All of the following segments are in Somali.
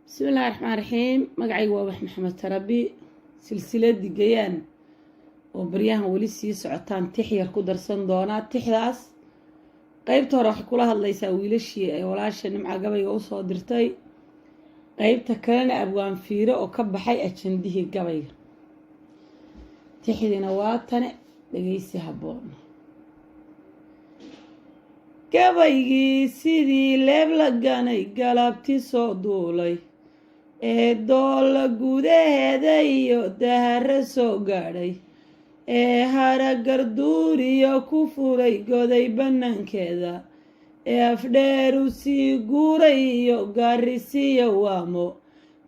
Bismillahi raxmaan raxiim. Magacayga waa Wax Maxamed Tarabi. Silsiladii Gayaan oo baryahan weli sii socotaan tix yar ku darsan doonaa. Tixdaas qeybta hore waxay kula hadlaysaa wiilashii ay walaasha Nimca gabayga usoo dirtay, qeybta kalena Abwaan Fiire oo ka baxay ajandihii gabayga. Tixdiina waa tane, dhegeysi habboon. Gabaygii sidii leeb la ganay galabti soo duulay ee doolla gudaheeda iyo daharo soo gaadhay ee haragarduuriyo ku furay goday bannaankeeda ee Afdheeru sii guuray iyo Gaarisiyo Waamo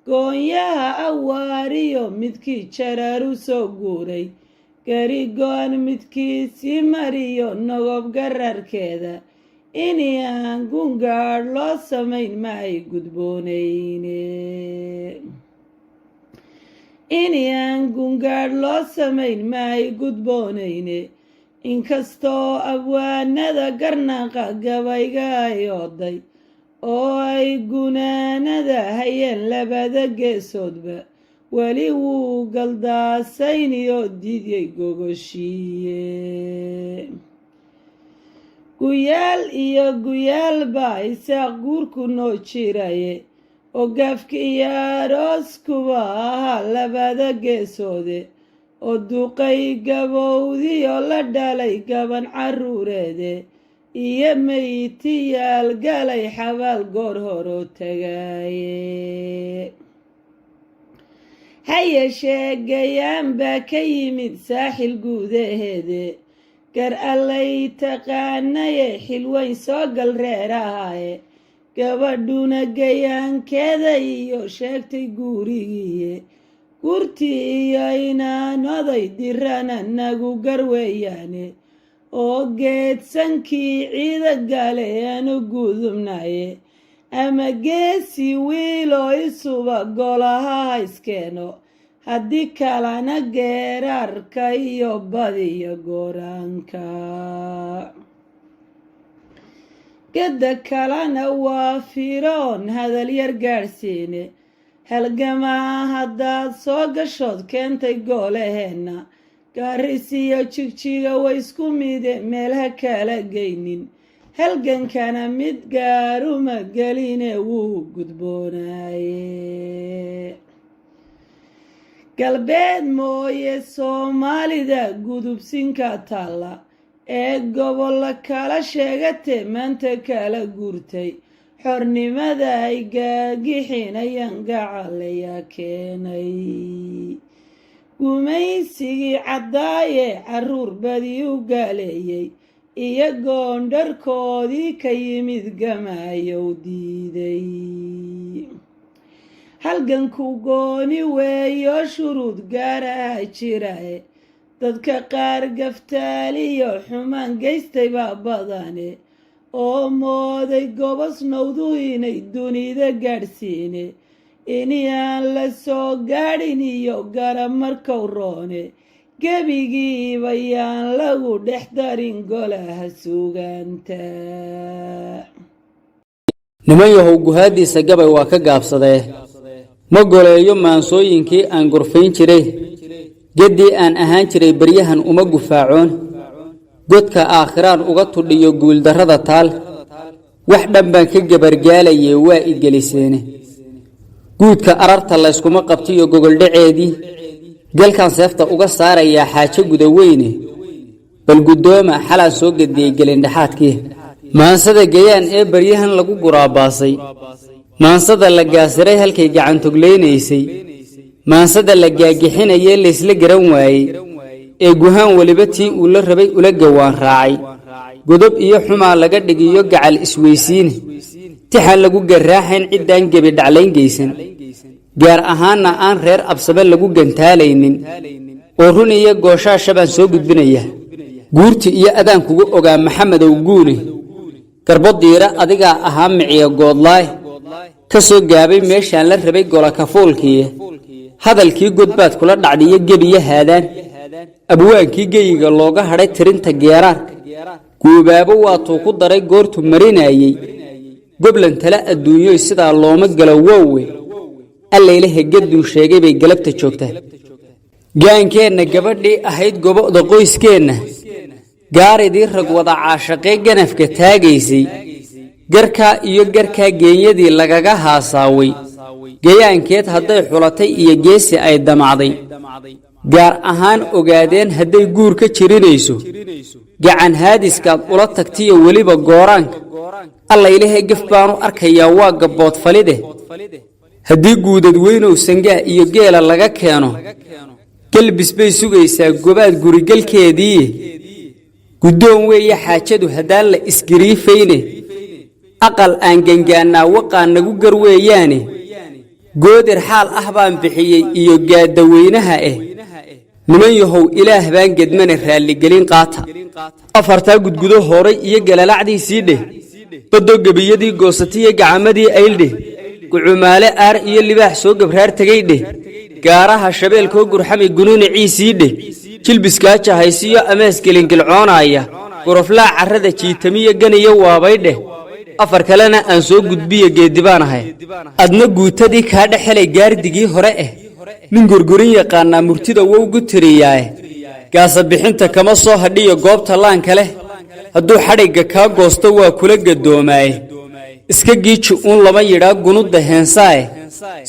goonyaha Awaariyo midkii Jararu soo guuray garigoon midkii sii mariyo Nogob gararkeeda ini aan gungaadh loo samayn ma ay gudboonayne, ini aan gungaadh loo samayn ma ay gudboonayne. Inkastoo abwaanada garnaqa gabayga ay oday oo ay gunaanada hayeen labada geesoodba, weli wuu galdaasayniyo diidyay gogoshiiye. Guyaal iyo guyaal baa Isaaq guurku noo jiraye oo gaafka iyo arooskuba ahaa labada geesoode oo duqay gabowdiyo la dhalay gaban caruureede iyo meytiyaal galay xabaal goor horoo tagaaye. Ha yeeshee Gayaan baa ka yimid saaxil guudaheede, gar allay taqaanaye xilweyn soo gal reerahaye, gabadhuna gayaankeeda iyo sheegtay guurigiiye. Gurtii iyo inaan oday dirana nagu garweeyaane oo geedsankii ciida gale aanu gudubnaye, ama geesi wiiloo isuba golaha hayskeeno, haddii kalena geeraarka iyo badiyo gooraanka. Gedda kalena waa firoon hadal yar gaadhsiine. Halgamaa haddaad soo gashood keentay goolaheenna, Gaarisiyo Jigjiga way isku mide, meel ha kala geynin. Halgankana mid gaaruma geline wuu gudboonaaye. Galbeed mooye Soomaalida gudubsinka taalla ee gobollo kala sheegatee maanta kala guurtay, xornimada ay gaagixinayaan gacalayaa keenay. Gumaysigii caddaaye caruur badi u gaaleeyey iyagoon dharkoodii ka yimid gamaayow diiday. Halganku gooni weeyo shuruud gaaraha jirae, dadka qaar gaftaaliyo xumaan geystay baa badane oo mooday gobos nowdu inay dunida gaadhsiine, ini aan la soo gaadhin iyo garab markow roone. Gebigiiba yaan lagu dhex darin golaha sugaanta. Niman yahow, guhaadiisa gabay waa ka gaabsadee, ma goleeyo maansooyinkii aan gorfayn jiray. Geddii aan ahaan jiray baryahan uma gufaacoon, godka aakhiraan uga tudhiyo guuldarrada taal. Wax dhan baan ka gabargaalaye, waa i geliseene. Guudka ararta layskuma qabtiyo gogoldhaceedii, galkaan seefta uga saarayaa xaajo gudaweyne. Bal guddooma xalaan soo gediyey gelindhexaadkii. Maansada Gayaan ee baryahan lagu guraabaasay, maansada la gaasiray halkay gacantoglaynaysay, maansada la gaagixinayee laysla garan waayey ee guhaan weliba tii uu la rabay ula gawaan raacay, godob iyo xumaa laga dhigiyo gacal isweysiine, tixaan lagu garaaxayn ciddaan gebi dhaclayn geysan, gaar ahaanna aan reer Absame lagu gantaalaynin oo run iyo gooshaasha baan soo gudbinaya. Guurti iyo adaan kugu ogaa Maxamedow guune, garbo diira adigaa ahaa miciya goodlaay ka soo gaabay meeshaan la rabay gola kafuulkiiye. Hadalkii godbaad kula dhacdiyo gebiyo haadaan, abwaankii geyiga looga hadhay tirinta geeraarka, guubaabo waatuu ku daray goortu marinayey. Goblan tala adduunyoy sidaa looma galo woowe. Allaylahe, gadduu sheegay bay galabta joogtaa. Gaankeenna gabadhii ahayd gobo'da qoyskeenna, gaaridii rag wada caashaqee ganafka taagaysay, garkaa iyo garkaa geenyadii lagaga haasaaway, gayaankeed hadday xulatay iyo geesi ay damacday, gaar ahaan ogaadeen hadday guur ka jirinayso, gacan haadiskaad ula tagtiyo weliba gooraanka, Allaylahe, gef baanu arkayaa, waa gabbood falide. Haddii guudadweynow sangaa iyo geela laga keeno, gelbis bay sugaysaa gobaad gurigalkeedii. Guddoon weeye xaajadu haddaan la isgariifayne, aqal aan gangaannaa waqaa nagu gar weeyaane. Goodir xaal ah baan bixiyey iyo gaadaweynaha niman yahow, Ilaah baan gedmane raalligelin qaata. Afartaa gudgudo horay iyo galalacdiisii dheh, baddo gebiyadii goosatiyo gacamadii ayldheh, gucumaale aar iyo libaax soo gabraar tegay dheh, gaaraha shabeelkoo gurxami gunuuniciisii dheh, jilbiskaa jahaysiyo amees gelingilcoonaaya, goroflaa carrada jiitamiyo ganiyo waabay dheh. Afar kalena aan soo gudbiyo, geeddi baan ahay. Adna guutadii kaa dhex helay gaardigii hore nin gorgorin yaqaanaa murtida wowgu tiriyaae. Gaasa bixinta kama soo hadhiyo goobta laanka leh, hadduu xadhigga kaa goosto waa kula gadoomaaye. Iska giiji uun lama yidhaa gunudda heensaae,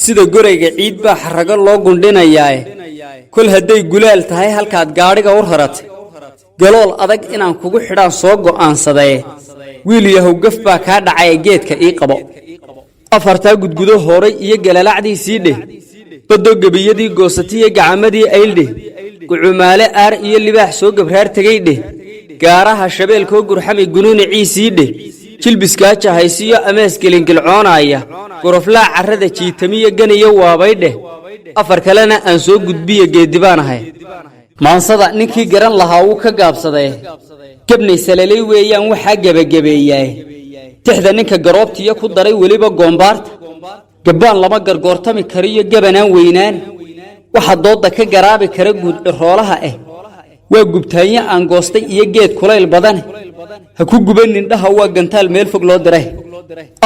sida gorayga ciid baa xarrago loo gundhinayaae. Kol hadday gulaal tahay halkaad gaadhiga u raratay, galool adag inaan kugu xidhaan soo go'aansadaye. Wiil yahow, gaf baa kaa dhacaye, geedka ii qabo. Afartaa gudgudo horay iyo galalacdiisii dheh, baddo gebiyadii goosatiyo gacamadii ayldheh, gucumaale aar iyo libaax soo gabraar tegay dheh, gaaraha shabeelkoo gurxami gunuuniciisii dheh, jilbiskaa jahaysiyo amees gelingilcoonaaya, goroflaa carrada jiitamiyo ganiyo waabay dheh. Afar kalena aan soo gudbiyo, geeddi baan ahay. Maansada ninkii garan lahaa wuu ka gaabsadee, gebnay salaley weeyaan waxaa gebagebeeyaaye. Tixda ninka garoobtiyo ku daray weliba goombaarta, gabbaan lama gargoortami kariyo gabanaan weynaan. Waxa doodda ka garaabi kara guud ciroolaha waa gubtaanyo aan goostay iyo geed kulayl badane. Ha ku gubanin dhaha, waa gantaal meel fog loo diray.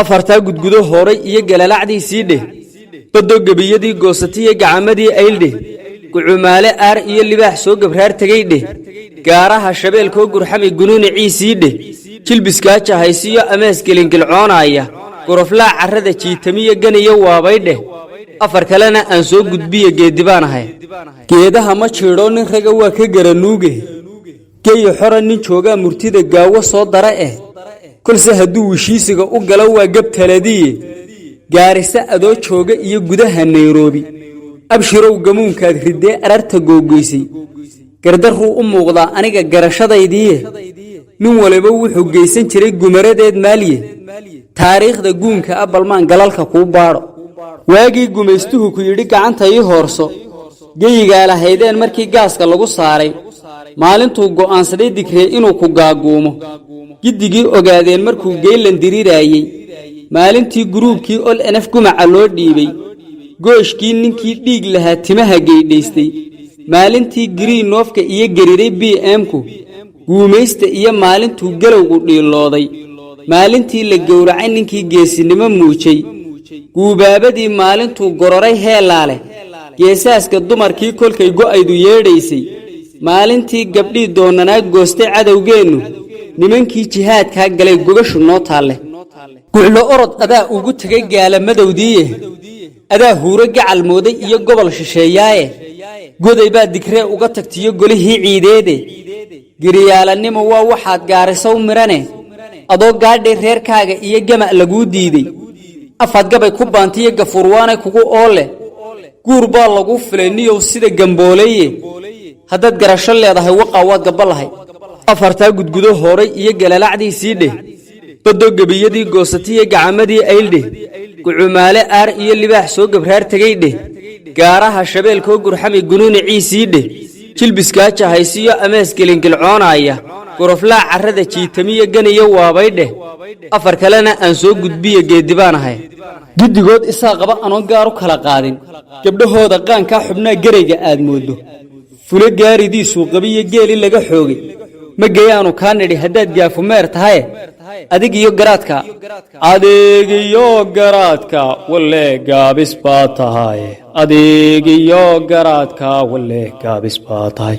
Afartaa gudgudo horay iyo galalacdiisii dheh, baddo gebiyadii goosatiyo gacamadii ayldheh, gucumaale aar iyo libaax soo gabraar tegay dheh, gaaraha shabeelkoo gurxami gunuuniciisii dheh, jilbiskaa jahaysiyo amees gelingilcoonaaya, goroflaa carrada jiitamiyo ganiyo waabay dheh. Afar kalena aan soo gudbiyo, geeddi baan ahay. Geedaha ma jiidho nin raga waa ka garanuuge, geyi xora nin joogaa murtida gaawo soo dara kolse hadduu wishiisiga u galo waa gab taladiye. Gaarisa adoo jooga iyo gudaha Nairobi, abshirow gamuunkaad riddee ararta googoysay, gardarruu u muuqdaa aniga garashadaydiiye. Nin waliba wuxuu geysan jiray gumaradeed maaliye, taariikhda guunka ah balmaan galalka kuu baadho. Waagii gumaystuhu ku yidhi gacanta ii hoorso, geyigaa lahaydeen markii gaaska lagu saaray, maalintuu go'aansaday digree inuu ku gaaguumo, giddigii ogaadeen markuu geylan diriraayey, maalintii guruubkii ONLF gumaca loo dhiibay, gooshkii ninkii dhiig lahaa timaha geydhaystay, maalintii giriinoofka iyo gariray BM-ku guumaysta, iyo maalintuu galowgu dhiilooday, maalintii la gowracay ninkii geesinimo muujay, guubaabadii maalintuu gororay heelaale, geesaaska dumarkii kolkay go'aydu yeedhaysay, maalintii gabdhii doonanaa goostay cadowgeennu, nimankii jihaadkaa galay gogashu noo taalle. Guclo orod adaa ugu tegay gaalamadowdiiye, adaa huuro gacal mooday iyo gobol shisheeyaaye. Goday baa digree uga tagtiyo golihii ciideede, giryaalannimo waa waxaad gaarisow mirane. Adoo gaadhay reerkaaga iyo gama laguu diiday, afaad gabay ku baantiyo gafuurwaanay kugu oole, guur baa laguu filay niyow sida gambooleeye. Haddaad garasho leedahay waqaa waad gabba lahay. Afartaa gudgudo horay iyo galalacdiisii dheh, baddo gebiyadii goosatiyo gacamadii ayldheh, gucumaale aar iyo libaax soo gabraar tegay dheh, gaaraha shabeelkoo gurxami gunuuniciisii dheh, jilbiskaa jahaysiyo amees gelingilcoonaaya, goroflaa carrada jiitamiyo ganiyo waabay dheh. Afar kalena aan soo gudbiyo, geeddi baan ahay. Giddigood isaa qaba anoon gaar u kala qaadin, gabdhahooda qaankaa xubnaa gerayga aad mooddo, fulo gaaridiisuu qabiyo geeli laga xoogay ma geyaanu kaa nidhi haddaad gaafumeer tahaye. Adig iyo garaadka, adeegiyo garaadka, walle gaabis baa tahay. Adeegiyo garaadka, walle gaabis baa tahay.